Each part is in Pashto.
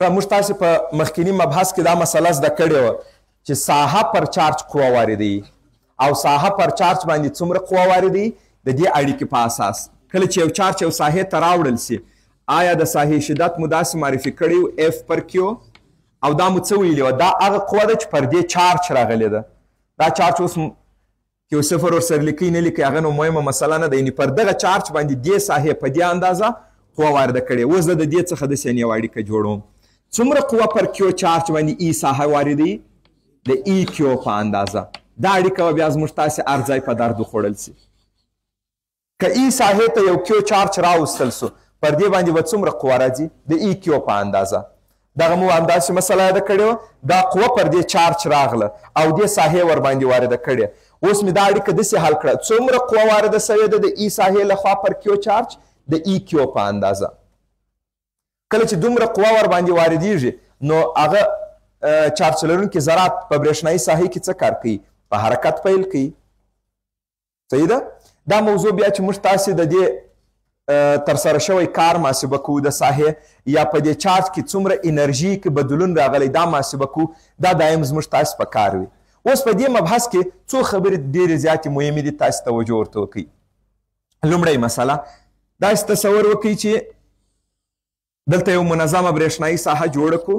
موږ تاسې په مخکیني مبحث کې دا مسله زده کړې وه چې ساحه پر چارج قوه واردوي، او ساحه پر چارج باندې څومره قوه واردوي د دې اړیکې په اساس. کله چې یو چارج یو ساحې ته راوړل سي، آیا د ساحې شدت مو داسې معرفي کړی و اف پر کیو، او دا مو څه ویلي وه؟ دا هغه قوه ده چې پر دې چارج راغلې ده. دا چارج اوس کیو صفر ورسره لیکئ نه لیکئ هغه نو مهمه مسله نه ده، یعنې پر دغه چارج باندې دې ساحې په دې اندازه قوه وارده کړې. اوس زه د دې څخه داسې یوه اړیکه جوړوم. څومره قوه پر کیو چارج باندې ای ساحه واردوي؟ د ای کیو په اندازه. دا اړیکه به بیا زموږ تاسې هر ځای په درد وخوړل سي. که ای ساحې ته یو کیو چارج راوستل سو، پر دې باندې به څومره قوه راځي؟ د ای کیو په اندازه. دغه مو همداسې مسله یاده کړې وه. دا قوه پر دې چارج راغله او دې ساحې ورباندې وارده کړې. اوس مې دا اړیکه داسې حل کړه، څومره قوه وارده سوې ده د ای ساحې لخوا پر کیو چارج؟ د ای کیو په اندازه. کله چې دومره قوه ورباندې واردېږي، نو هغه چارج لرونکي ذرات په برېښنايي ساحې کې څه کار کوي؟ په حرکت پیل کوي. صحیح ده؟ دا موضوع بیا چې موږ تاسې د دې ترسره شوی کار محاسبه کوو د ساحې، یا په دې چارج کې څومره انرژي کې بدلون راغلی دا محاسبه کوو، دا دایم زموږ تاسې په کار وي. اوس په دې مبحث کې څو خبرې ډېرې زیاتې مهمې دي، تاسې توجه ورته وکړئ. لومړی مسله، داسې تصور وکړئ چې دلته یو منظمه برېښنايي ساحه جوړه کړو.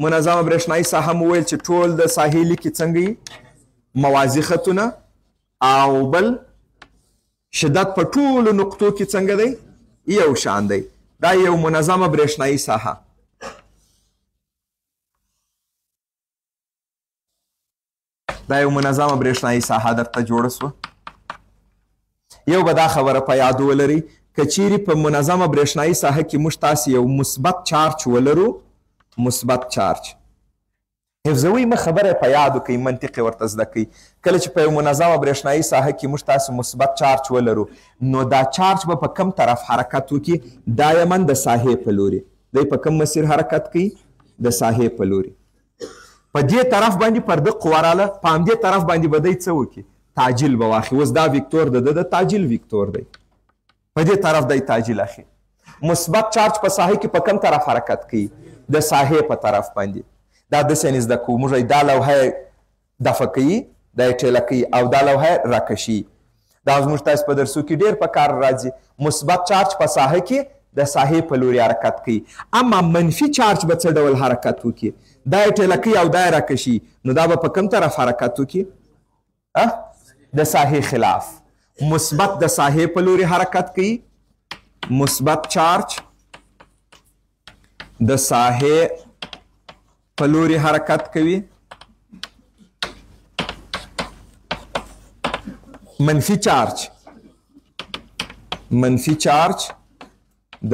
منظمه برېښنايي ساحه مو ویل چې ټول د ساحې لیکې څنګه وي؟ موازي خطونه، او بل شدت په ټولو نقطو کې څنګه دی؟ یو شان دی. دا یو منظمه برېښنايي ساحه. دا یو منظمه برېښنايي ساحه درته جوړه سوه. یو به دا خبره په یاد ولرئ، که چیرې په منظمه برېښنايي ساحه کې موږ تاسې یو مثبت چارج ولرو، مثبت چارج حفظوئ مه، خبره په یاد وکړئ، منطق یې ورته زده کړئ. کله چې په یو منظمه برېښنايي ساحه کې موږ تاسې مثبت چارج ولرو، نو دا چارج به په کم طرف حرکت وکړي؟ دایما د ساحې په لوري. دی په کم مسیر حرکت کوي؟ د ساحې په لوري. په دې طرف باندې پر ده قوه راله، په همدې طرف باندې به دی څه وکړي؟ تعجیل به واخلي. اوس دا وکتور د ده د تعجیل وکتور دی، په دې طرف دی تعجیل اخلي. مثبت چارج په ساحې کې په کم طرف حرکت کوي؟ د ساحې په طرف باندې. دا داسې یعنې زده کوو موږ، دا لوحه یې دفع کوي، دا یې ټیله کوي، او دا لوحه یې راکشي. دا زموږ تاسې په درسو کې ډېر په کار راځي. مثبت چارج په ساحه کې د ساحې په لوري حرکت کوي، اما منفي چارج به څه ډول حرکت وکړي؟ دا یې ټیله کوي او دا یې راکشي، نو دا به په کوم طرف حرکت وکړي؟ د ساحې خلاف. مثبت د ساحې په لوري حرکت کوي، مثبت چارج د ساحې په لوري حرکت کوي، منفي چارج، منفي چارج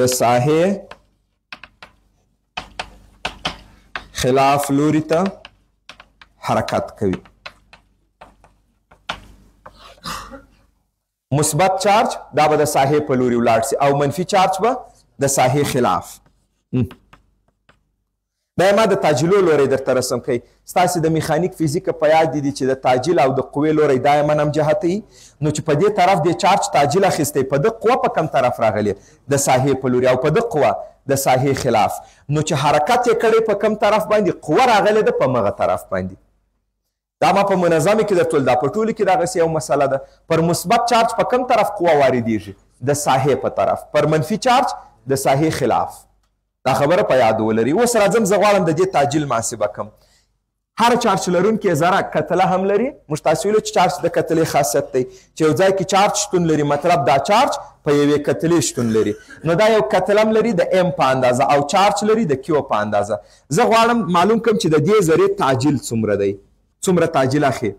د ساحې خلاف لوري ته حرکت کوي. مثبت چارج دا به د ساحې په لوري ولاړ سي، او منفي چارج به د ساحې خلاف. دا ما د تاجیلو لوری درته رسم کوي. ستاسې د میخانیک فزیک په یاد دي چې د تاجیل او د قوې لوری دایما هم جهته وي. نو چې په دې طرف دې چارج تاجیل اخیستی، په ده قوه په کم طرف راغلې؟ د ساحې په لوري، او په ده قوه د ساحې خلاف. نو چې حرکت یې کړی په کم طرف باندې، قوه راغلې ده په مغه طرف باندې. دا ما په منظمې کې درته ویل، دا په ټولو کې دغسې یو مسله ده. پر مثبت چارج په کم طرف قوه واردېږي؟ د ساحې په طرف. پر منفي چارج د ساحې خلاف. دا خبره په یاد ولرئ. اوس راځم، زه غواړم د دې تاجیل محاسبه کړم. هر چارج لرونکی ذره کتله هم لري. موږ تاسې ویلو چې چارج د کتلې خاصیت دی، چې یو ځای کې چارج شتون لري، مطلب دا چارج په یوې کتلې شتون لري. نو دا یو کتله هم لري د ام په اندازه، او چارج لري د کیو په اندازه. زه غواړم معلوم کړم چې د دې ذرې تاجیل څومره دی، څومره تاجیل اخلي.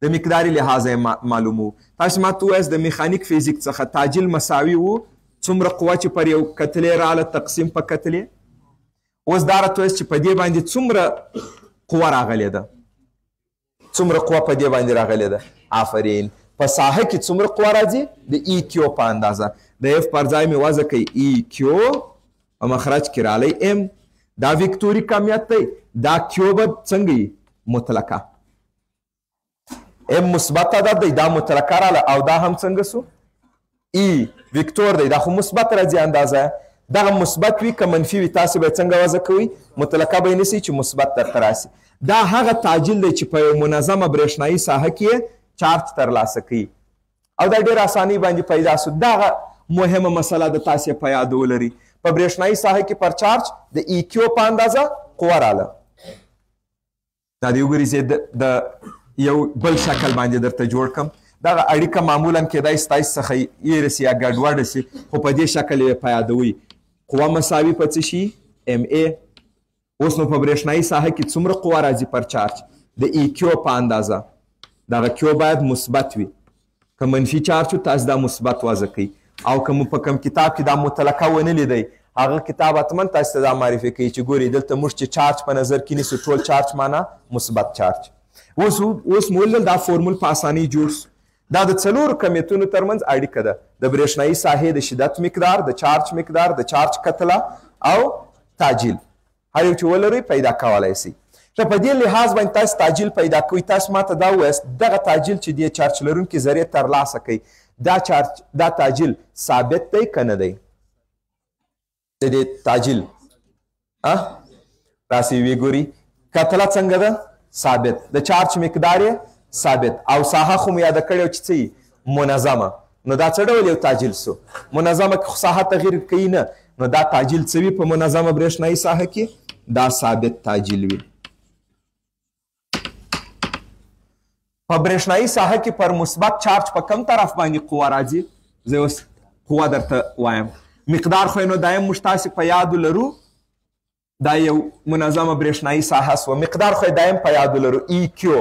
د مقداري لحاظه یې معلومو. تاسې ما ته ووایاست د میخانیک فزیک څخه تاجیل مساوي و څومره قوه چې پر یو کتلې راله تقسیم په کتلې. اوس دا راته ووایاست چې په دې باندې څومره قوه راغلې ده، څومره قوه په دې باندې راغلې ده؟ آفرین. په ساحه کې څومره قوه راځي؟ د ای کیو په اندازه. د اف پر ځای مې وضع کوي ای کیو، په مخرج کې رالی ام. دا وکتوري کمیت دی، دا کیو به څنګه وي؟ مطلقه. ام مثبت عدد دی، دا مطلقه راله، او دا هم څنګه سو؟ ای وکتور دی، دا خو مثبت راځي اندازه. دغه مثبت وي که منفي وي تاسې به یې څنګه وضع کوئ؟ مطلقه به یې نیسئ چې مثبت درته راسي. دا هغه تعجیل دی چې په یو منظمه برېښنایي ساحه کې یې چارج ترلاسه کوي او دا ډېر اسانۍ باندې پیدا سو. دغه مهمه مسله د تاسې په یاد ولرئ. په برېښنایي ساحه کې پر چارج د ای کیو په اندازه قوه راله. دا دې وګورئ زه د یو بل شکل باندې درته جوړ کم. دغه اړیکه معمولا کېدای ستاسو څخه هېره سي یا ګډوډه سي، خو په دې شکل یې په یادوئ. قوه مساوي په څه شي؟ ام ای. اوس نو په برېښنایي ساحه کې څومره قوه راځي پر چارج؟ د ای کیو په اندازه. دغه کیو باید مثبت وي. که منفي چارج و تاسو دا مثبت وضع کوئ، او که مو په کوم کتاب کې دا مطلقه ونه لیدی هغه کتاب حتما تاسو ته دا معرفي کوي چې ګورئ دلته موږ چې چارج په نظر کې نیسو ټول چارج معنا مثبت چارج. اوس مو ولیدل دا فورمول په اسانۍ جوړ سو. دا د څلورو کمیتونو ترمنځ اړیکه ده: د برېښنایي ساحې د شدت مقدار، د چارج مقدار، د چارج کتله او تعجیل. هر یو چې ولرئ پیدا کولی سئ. ښه، په دې لحاظ باندې تاسو تعجیل پیدا کوئ. تاسو ماته دا وویاست دغه تعجیل چې دې چارج لرونکي ذرې ترلاسه کوي، دا چارج دا تعجیل ثابت دی که نه دی؟ د دې تعجیل راسئ ویې ګورئ. کتله څنګه ده؟ ثابت. د چارج مقدار یې ثابت، او ساحه خو مو یاده کړې چې څه منظمه. نو دا څه ډول یو تعجیل سو؟ منظمه کې خو ساحه تغییر کوي نه، نو دا تعجیل څه وي په منظمه برېښنایي ساحه کې؟ دا ثابت تعجیل وي. په برېښنایي ساحه کې پر مثبت چارج په کم طرف باندې قوه راځي؟ زه اوس قوه درته وایم. مقدار خو یې نو دایم موږ تاسې په یادو لرو. دا یو منظمه برېښنایي ساحه سوه، مقدار خو یې دایم په یادو لرو ای کیو.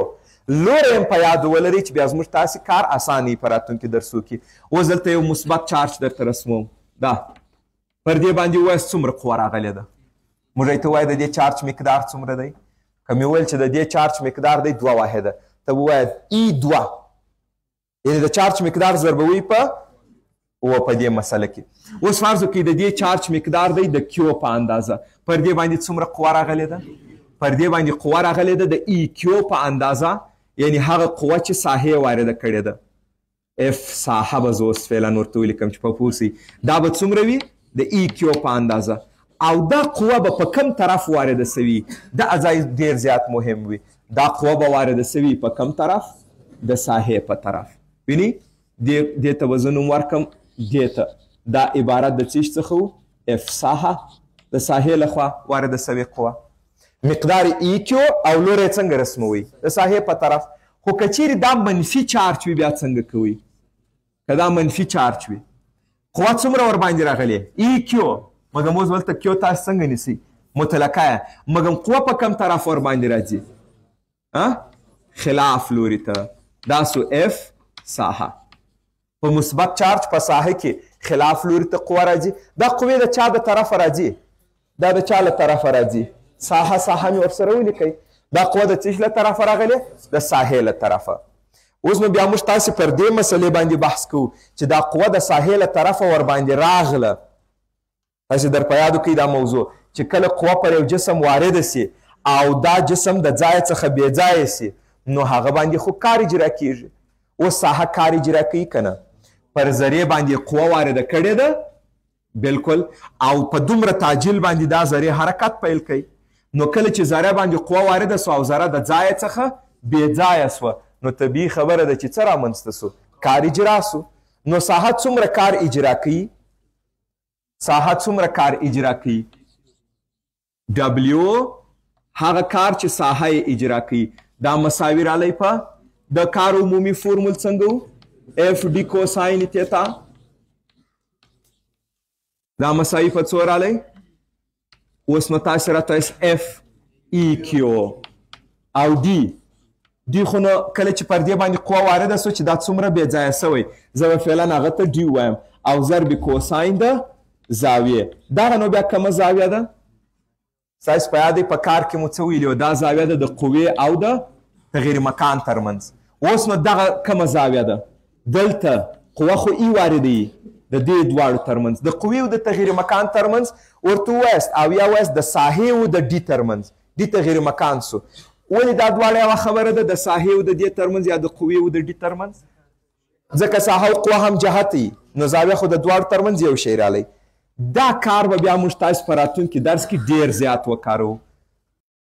لوری هم په یاد ولرئ چې بیا زموږ تاسې کار اسانه وي په راتلونکي درسو کې. اوس دلته یو مثبت چارج درته رسموم. دا پر دې باندې ووایاست څومره قوه راغلې ده؟ موږ ته ووایه د دې چارج مقدار څومره دی؟ که مې وویل چې د دې چارج مقدار دی دوه واحده، ته ووایه ای دوه، یعنې د چارج مقدار ضربوي په اووه په دې مسله کې. اوس فرض وکړئ د دې چارج مقدار دی د کیو په اندازه، پر دې باندې څومره قوه راغلې ده؟ پر دې باندې قوه راغلې ده د ای کیو په اندازه، یعنې هغه قوه چې ساحې وارده کړې ده. اف ساحه به زه اوس فعلا ورته ولیکم چې په پوه سئ. دا به څومره وي؟ د ای کیو په اندازه. او دا قوه به په کم طرف وارده سوي؟ دا ځای ډېر زیات مهم وي. دا قوه به وارده سوي په کم طرف؟ د ساحې په طرف. ویني دې ته به زه نوم ورکم دې ته. دا عبارت د څه څخه و؟ اف ساحه، د ساحې لخوا وارده سوې قوه. مقدار ای کیو او لوری څنګه رسموي؟ د ساحې په طرف. خو که چیرې دا منفي چارج وي بیا څنګه کوي؟ که دا منفي چارج وي قوه څومره ورباندې راغلې؟ ای کیو. مګر اوس دلته کیو تاسو څنګه نیسئ؟ مطلقه یې. مګر قوه په کم طرف ورباندې راځي؟ خلاف لوري ته. دا سو اف ساحه. په مثبت چارج په ساحه کې خلاف لوري ته قوه راځي. دا قوې د چا د طرفه راځي؟ دا د چا له طرفه راځي؟ ساحه. ساحه مې ورسره ولیکئ. دا قوه د څه له طرفه راغلې؟ د ساحې له طرفه. اوس نو بیا موږ تاسې پر دې مسلې باندې بحث کوو چې دا قوه د ساحې له طرفه ورباندې راغله. تاسې در په یادو کړئ دا موضوع چې کله قوه پر یو جسم وارده سي او دا جسم د ځایه څخه بې ځایه سي، نو هغه باندې خو کار اجرا کیږي. اوس ساحه کار اجرا کوي که نه؟ پر ذرې باندې قوه وارده کړې ده بالکل، او په دومره تعجیل باندې دا ذرې حرکت پیل کوي. نو کله چې ذره باندې قوه وارده سوه او ذره د ځایه څخه بې ځایه سوه، نو طبیعي خبره ده چې څه رامنځته سو؟ کار اجرا سو. نو ساحه څومره کار اجرا کوي؟ ساحه څومره کار اجرا کوي؟ ډبلیو هغه کار چې ساحه یې اجرا کوي، دا مساوي رالی په د کار عمومي فورمول څنګه و؟ اف ډي کوساین تیتا. دا مساوي په څو رالی؟ اوس نو تاسې راته وایاست اف ای کیو او ډي. ډي خو نو کله چې پر دې باندې قوه وارده سوه چې دا څومره بې ځایه سوی، زه به فعلا هغه ته ډي ووایم، او ضرب کوساین د زاویې. دغه نو بیا کومه زاویه ده؟ ستاسو په یاد په کار کې مو څه ویلي وو؟ دا زاویه ده د قوې او د تغییر مکان ترمنځ. اوس نو دغه کومه زاویه ده؟ دلته قوه خو ای واردوي د دې دواړو ترمنځ، د قوې او د تغییر مکان ترمنځ ورته ووایاست، او یا ووایاست د ساحې او د ډي ترمنځ. ډي تغییر مکان سو. ولې دا دواړه یوه خبره ده، د ساحې او د دې ترمنځ یا د قوې او د ډي ترمنځ؟ ځکه ساحه او قوه هم جهت وي، نو زاویه خو د دواړو ترمنځ یو شی رالی. دا کار به بیا موږ تاسو په راتلونکي درس کې ډیر زیات وکارو.